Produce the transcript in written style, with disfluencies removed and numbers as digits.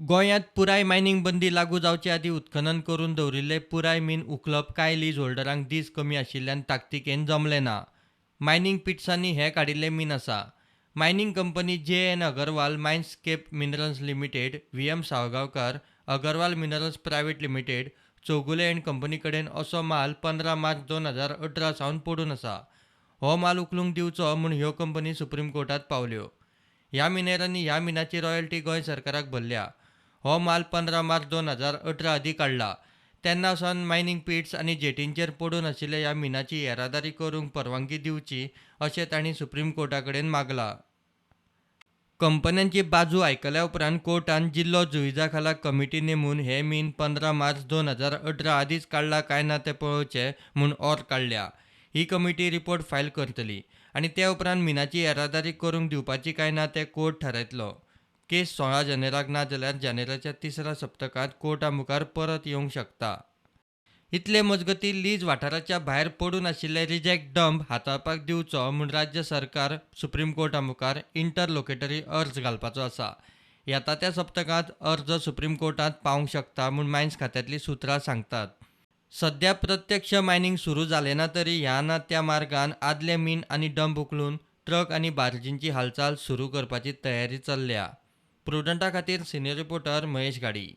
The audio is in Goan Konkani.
गोंयांत पुराय मायनिंग बंदी लागू जावचे आदीं उत्खनन करून दवरिल्लें पुराय मीन उखलप कांय लीज होल्डरांक दीस कमी आशिल्ल्यान ताकतिकेन जमलें ना. मायनिंग पिट्सांनी हें काडिल्लें मीन आसा. Mining company J N Agarwal Minescape Minerals Limited, V M Salgaonkar, Agarwal Minerals Private Limited, Chougule and company कडेन असो माल 15 मार्च 2018 सावन पडून आसा. हो माल उखलूंक दिवचो म्हूण ह्यो कंपनी सुप्रीम कोर्टांत पावल्यो. ह्या मिनेरांनी ह्या मिनाची रॉयल्टी गोंय सरकाराक भरल्या. हो माल 15 मार्च 2018 आदीं काडला. तेन्ना सावन मायनिंग पिट्स आनी जेटींचेर पडून आशिल्ल्या ह्या मिनाची येरादारी करूंक परवानगी दिवची अशें तांणी सुप्रीम कोर्टा कडेन मागलां. कंपन्यांची बाजू आयकल्या उपरांत कोर्टान जिल्लो जुविजा खाला कमिटी नेमून हें मीन 15 मार्च 2018 आदींच काडलां काय ना तें पळोवचें म्हूण ऑर काडल्या. ही कमिटी रिपोर्ट फायल करतली आनी ते उपरांत मिनाची येरादारी करूंक दिवपाची काय ना तें कोर्ट थारायतलो. केस 16 जानेराक ना जाल्यार जानेराच्या तिसऱ्या सप्तकांत कोर्टा मुखार परत येवंक शकता. इतले मजगतीं लीज वाठाराच्या भायर पडून आशिल्ले रिजेक्ट डंप हाताळपाक दिवचो म्हूण राज्य सरकार सुप्रीम कोर्टा मुखार इंटरलोकेटरी अर्ज घालपाचो आसा. येता त्या सप्तकांत अर्ज सुप्रीम कोर्टांत पावंक शकता म्हूण मायन्स खात्यांतलीं सुत्रां सांगतात. सध्या प्रत्यक्ष मायनिंग सुरू जालें ना तरी ह्या ना त्या मार्गान आदले मीन आनी डंप उखलून ट्रक आनी बार्जींची हालचाल सुरू करपाची तयारी चल्ल्या. प्रुडंटा खातीर सिनियर रिपोर्टर महेश घाडी.